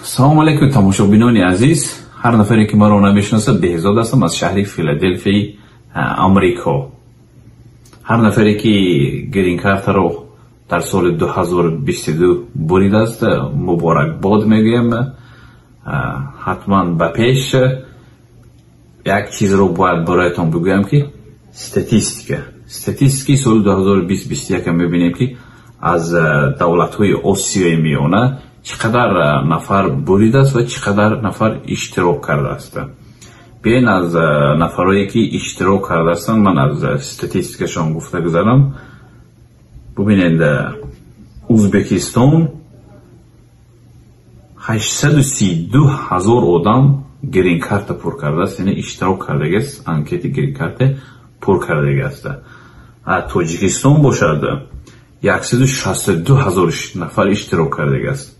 Салому алейкум, тамошобинони азиз. Ҳар нафаре ки маро намешиносад, Беҳзод ҳастам аз шаҳри Филаделфияи Амрико. Ҳар нафаре ки грин-картаро дар соли 2022 буридааст, муборакбод мегӯям. Ҳатман ба пеш. Як чизро бояд бароятон бигӯям, ки статистикаи соли 2020-21 мебинем, ки аз давлатҳои Осиёи Миёна чӣ қадар нафар буридааст ва чӣ қадар нафар иштирок кардааст. Биёен, аз нафарое ки иштирок кардаастанд, ман аз статистикашон гуфта гузарам. Бубинед, Узбекистон 832 ҳазор одам грин-карта пур кардааст, яъне иштирок кардагиаст, анкети грин-карта пур кардагиаст. Тоҷикистон бошад, 162 ҳазор нафар иштирок кардагиаст.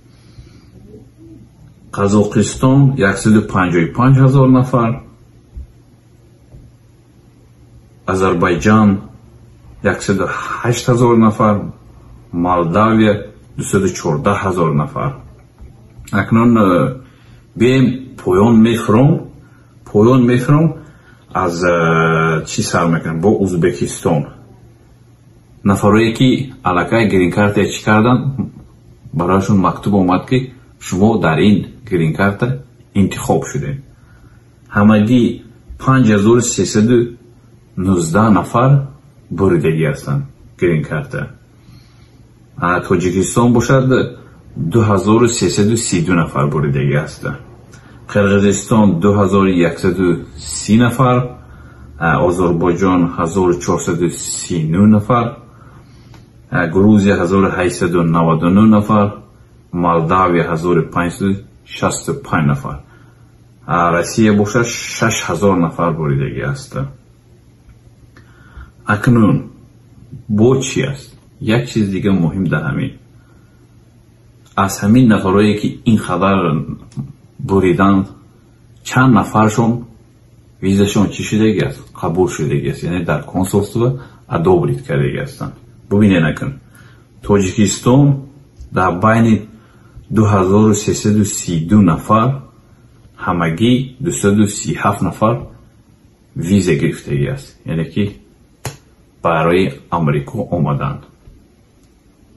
Қазоқистон 155 ҳазор нафар, Азарбайҷан 108 ҳазор нафар, Молдавия 214 ҳазор нафар. Акнун биёем, поён мефуром. Аз чӣ сар мекунем? Бо Узбекистон. Нафарое ки аллакай грин-карта чӣ карданд, барояшон мактуб омад, ки шумо дар ин грин-карта интихоб шудед, ҳамагӣ 5319 нафар буридагӣ ҳастанд грин-карта. Тоҷикистон бошад, 2332 нафар буридагӣ аст. Қирғизистон 2130 нафар, Озарбойҷон 1439 нафар, Грузия 1899 нафар, Молдавия 1565 нафар. Россия бошад, 6000 нафар буридагӣ аст. Акнун бо чӣ аст? Як чиз дига муҳим дар ҳамин: аз ҳамин нафарое ки ин қадар буриданд, чанд нафаршон визашон чӣ шудагӣ аст? Қабул шудагӣ аст, яъне дар консулство одобрить кардагӣ ҳастанд. Бубинед, акун Тоҷикистон дар байни 2332 нафар ҳамагӣ 237 нафар виза гирифтагӣ аст, яъне ки барои Амрико омаданд.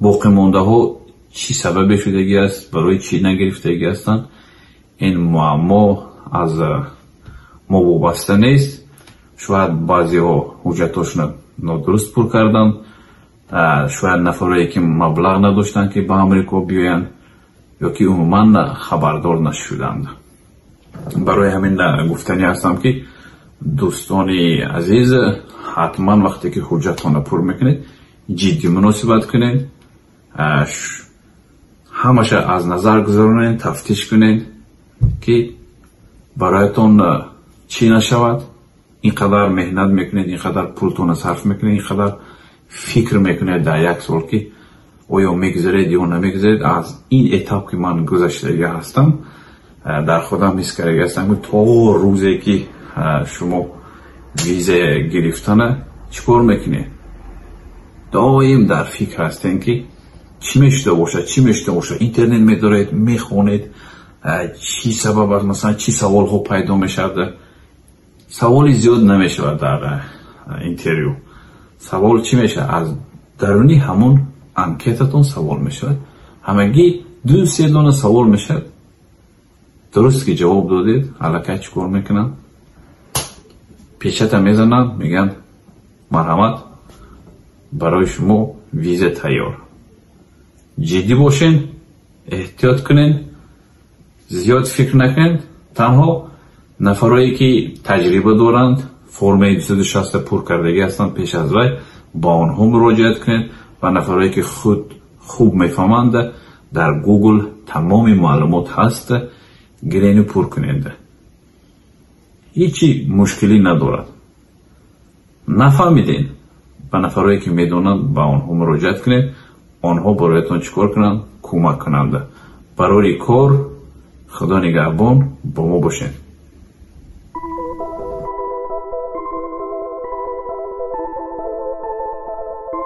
Боқимондаҳо чӣ сабабе шудагӣ аст, барои чӣ нагирифтагӣ ҳастанд, ин муаммо аз мо вобаста нест. Шояд баъзеҳо ҳуҷҷатҳошона нодуруст пур карданд, шояд нафарое ки маблағ надоштанд, ки ба Амрико биёянд, ё ки умуман хабардор нашуданд. Барои ҳамин гуфтанӣ ҳастам, ки дӯстони азиз, ҳатман вақте ки ҳуҷҷатҳоро пур мекунед, ҷиддӣ муносибат кунед, ҳамаша аз назар гузаронед, тафтиш кунед, ки бароятон чӣ нашавад. Ин қадар меҳнат мекунед, ин қадар пултонро сарф мекунед, ин қадар фикр мекунед дар як сол, ки оё мегузаред ё намегузаред. Аз ин этап ки ман гузаштагӣ ҳастам, дар худам ҳис кардагӣ ҳастам, ки то рӯзе ки шумо виза гирифтана чӣ кор мекунед, доим дар фикр ҳастем, ки чӣ мешуда бошад, чӣ мешуда бошад. Интернет медоред, мехонед, чӣ сабаб аст, масалан, чӣ саволҳо пайдо мешавад. Саволи зиёд намешавад дар интервю. Савол чӣ мешавад? Аз даруни ҳамон анкетатон савол мешавад, ҳамагӣ ду се дона савол мешавад. Дуруст ки ҷавоб додед, аллакай чӣ кор мекунанд? Печата мезананд, мегӯянд: «Марҳамат, барои шумо виза тайёр». Ҷиддӣ бошен, эҳтиёт кунед, зиёд фикр накунед. Танҳо нафарое ки таҷриба доранд, формаи 260 пур кардагӣ ҳастанд пеш аз вай, ба онҳо муроҷиат кунед ва нафарое ки худ хуб мефаҳманд, дар Гугл тамоми маълумот ҳаст, гирену пур кунед. Ҳечи мушкилӣ надорад. Нафаҳмидед, ба нафарое ки медонанд, ба онҳо муроҷиат кунед, онҳо бароятон чӣ кор кунанд? Кӯмак кунанд. Барори кор, Худо нигаҳбон, бо мо бошед.